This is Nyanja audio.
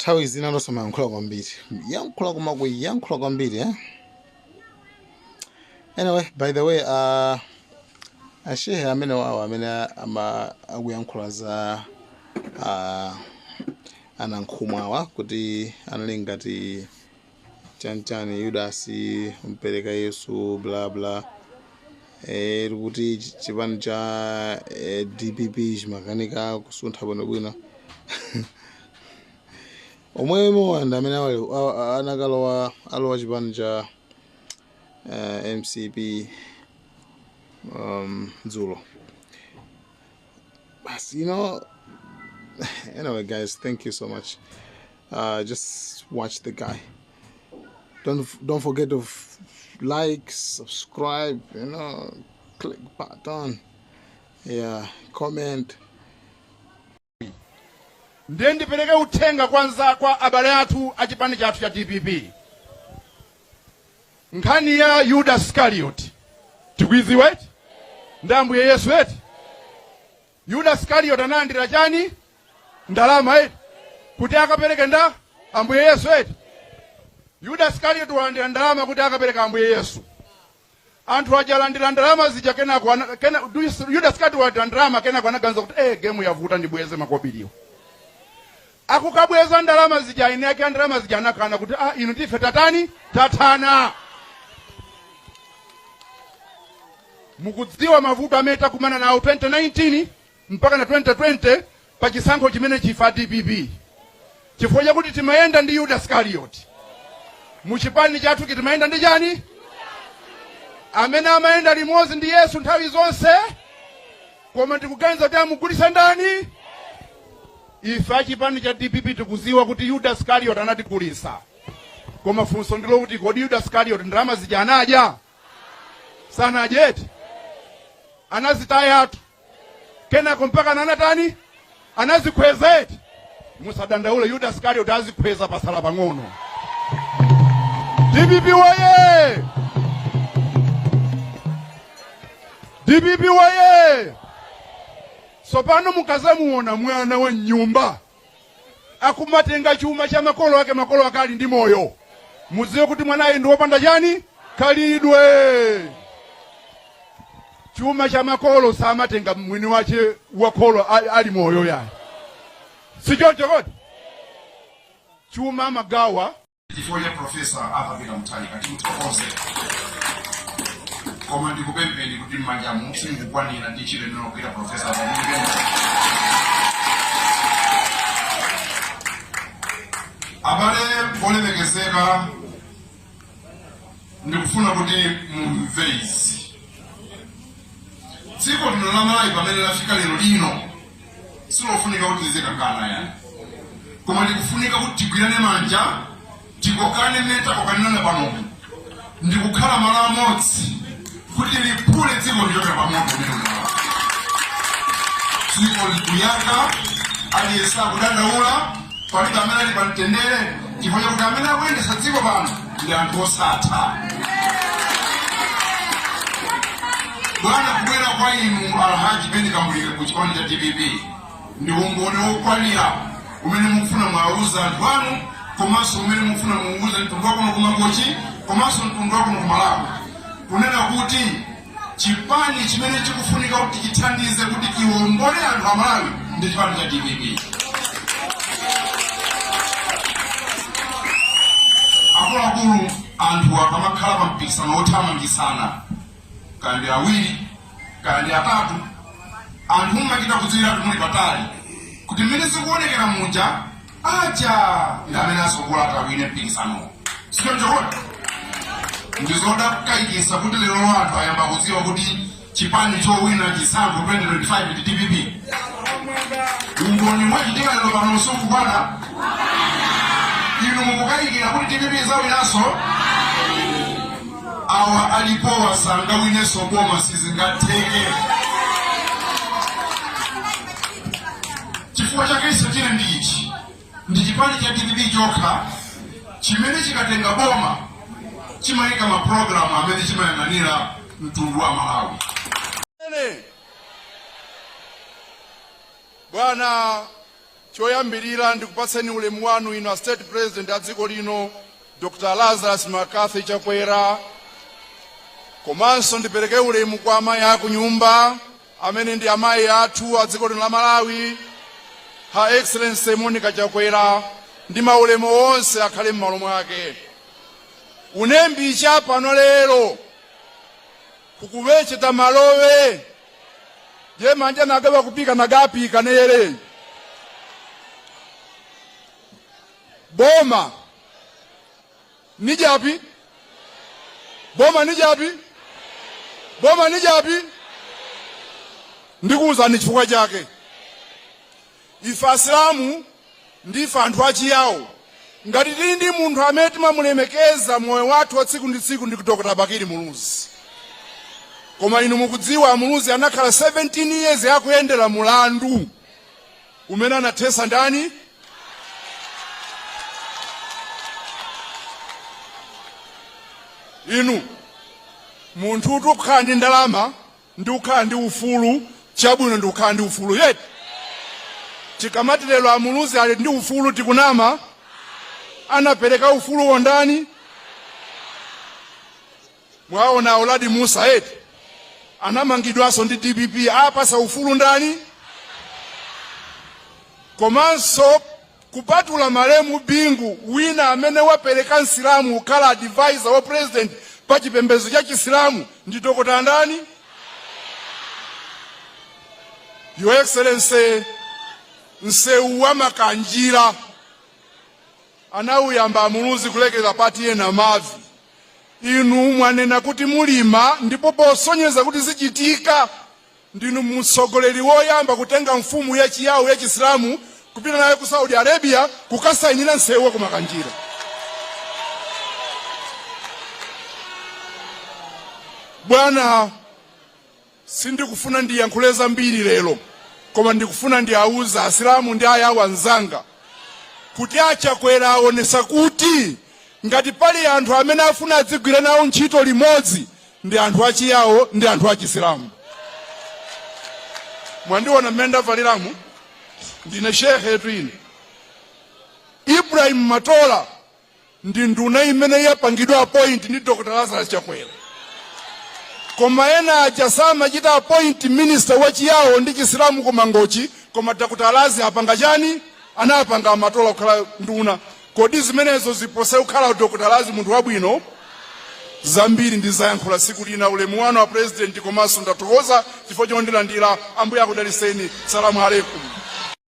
Nthawi zina ndosamayankhula kwambiri, yankhula koma kuyankhula kwambiri, eh? Anyway, by the way, ashehe amene wawo amene ama akuyankhula za anankhumwawa kuti anali ngati chanichani Yudasi mpereka Yesu, bla bla, kuti chipani cha DPP chimakanika kusuntha bwinobwino. Omwemo ndi amene anakalowa, alowa chipani cha MCP dzulo basi. Anyway guys, thank you so much. Just watch the guy. Don't forget to like, subscribe, click button, yeah, comment. Ndiye ndipereke uthenga kwanza kwa abale athu a chipani chathu cha DPP. Nkhani ya Yuda Iskariot tikuidziwa eti? Ndi Ambuye Yesu eti? Yuda Iskariot analandira chani? Ndalama eti? Kuti akapereke nda Ambuye Yesu eti? Yuda Iskariot walandira ndalama kuti akapereka Ambuye Yesu. Anthu aja alandira ndalama zija, kenako Yuda Iskariot walandira ndalama, kenako anaganiza kuti game yavuta, ndibweze makobiriwo. Akukabweza ndalama zija, eni ake ndalama zija anakana kuti inu ndife tatani, tathana. Mukudziwa mavuto amene takumana nawo 2019 mpaka na 2020 pa chisankho chimene chifa DPP, chifukwa chakuti timayenda ndi Yuda Iskariot muchipani chathu. Timayenda ndi chani? Amene amayenda limodzi ndi Yesu nthawi zonse, koma ndikuganiza kuti amugulitsa ndani? Ife achipani cha DPP tikuziwa kuti Yuda Iskariot anatigulitsa, koma funso ndilo kuti kodi Yuda Iskariot ndalama zija anadya? Sanadye eti? Anazitayatu, kenako mpaka anatani? Anazikhweza eti? Musadandaule, Yuda Iskariot azikhweza pasala pang'ono. DPP woye! DPP woye! Sopano mukazamuona mwana wa nyumba akumatenga chuma cha makolo ake, makolo ake ali ndi moyo, mudziwe kuti mwanayi ndi wopanda chani? Khalidwe. Chuma cha makolo samatenga mwini wache wa kholo ali moyo yayi, sichoncho kodi? Chuma magawa. Chifukwa cha Professor Arthur Peter Mutharika, timuthokoze, koma ndikupempheni kuti m'manjamu simukukwanira ndi ntchito imene wagwira Professor pamene. Abale olemekezeka, ndikufuna kuti mumve izi. Dziko lino la Malawi pamene lafika lero lino silofunika kuti tizikangana yani, koma likufunika kuti tigwirane manja, tikokane mmene takokanirana panopo ndikukhala malo amodzi kuti liphule dziko lichokera pamoto umene unawa. Dziko likuyaka, aliyense akudandaula, palibe amene ali pa mtendere chifukwa chakuti amene akuyendetsa dziko pano ndi anthu osatha. Bwana, kubwera kwa inu Alhaji Ben Kambwilika ku chipani cha DPP ndi umboni wokwanira umene mukufuna mwauza anthu anu, komanso umene mukufuna muuze mtundu wakuno ku Mangochi, komanso mtundu wakuno ku Malawi, kunena kuti chipani chimene chikufunika kuti chithandize kuti chiwombole anthu a Malawi ndi chipani cha DPP. Akuluakulu, anthu akamakhala pa mpikisano wothamangisana, kaya ndi awiri kaya ndi atatu, anthu mumachita kudziwiratu muli patali kuti mmene zikuonekera muja, aja ndi amene asogola, atawine mpikisanowo, sichoncho kodi? Ndizodakayikisa kuti lero anthu ayamba kudziwa kuti chipani chowina chisankho 2025 ndi DPP. Umboni wachitika lero pano sukukwana. Inu mukukayikira kuti DPP izawinanso? Awa alipowa sangawinenso boma, sizingatheke. Chifukwa chakenso china ndi ichi: ndi chipani cha DPP chokha chimene chikatenga boma chimayika mapulogalamu amene chimayang'anira mtundu wa Malawi. Ene. Bwana, Choyambirira, ndikupatseni ulemu wanu inu a State President a dziko lino, Dr Lazarus McCarthy Chakwera. Komanso ndipereke ulemu kwa amayi aku nyumba amene ndi amayi athu a dziko lino la Malawi, Her Excellency Monica Chakwera, ndi maulemu onse akhale m'malo mwake. Unembicha pano lero kukuwecheta malowe je manja nagaba kupika nagapika neyere boma nijapi, boma nijapi, boma nijapi. Ndikuwuzani chifukwa chake. Ife Asilamu ndife anthu achiyawo, ngati tili ndi munthu amene timamulemekeza moyo wathu wa tsiku ndi tsiku ndi Dr Bakili Muluzi. Koma inu mukudziwa, Muluzi anakhala 17 years akuyendera mulandu umene anathesa ndani? Inu, munthu uti ukukhala ndi ndalama ndi kukhala ndi ufulu, chabwino ndi kukhala ndi ufulu yeti. Tikamati lero amuluzi ali ndi ufulu, tikunama? Anapereka ufuluwo ndani? Mwaona Auladi Musa eti, anamangidwanso ndi DPP. Apasa ufulu ndani? Komanso kupatula malemu Bingu, wina amene wapereka Msilamu kukhala advisor wa president pa chipembedzo cha Chisilamu ndi Dr ndani? Your Excellency, msewu wa Makanjira anawuyamba amuluzi kulekeza pati ena mavi. Inu mwanena kuti mulima, ndipo posonyeza kuti zichitika, ndinu mtsogoleri woyamba kutenga mfumu yachiyawo ya Chisilamu kupita nayo ku Saudi Arabia kukasayinira msewu wa ku Makanjira. Bwana, sindikufuna ndiyankhule zambiri lero, koma ndikufuna ndiauza Asilamu ndi Ayawo anzanga kuti achakwera aonesa kuti ngati pali anthu amene afuna adzigwira nawo ntchito limodzi ndi anthu achiyawo ndi anthu achisilamu. Mwandiona mmene ndavaliramu, ndine shekhe ine. Ibrahim Matola ndi nduna imene yapangidwa appoint ndi Dr Lazarus Chakwera, koma ena aja samachita appoint minister wachiyawo ndi Chisilamu ku Mangochi. Koma Dr Lazi apanga chani? Anapanga Amatola kukhala nduna. Kodi zimenezo zipose kukhala Dr Lazi munthu wabwino? Zambiri ndizayankhula tsiku lina. Ulemu wanu a President, komanso ndathokoza chifukwa chondilandira. Ambuye akudaliseni. Salamu alaikum.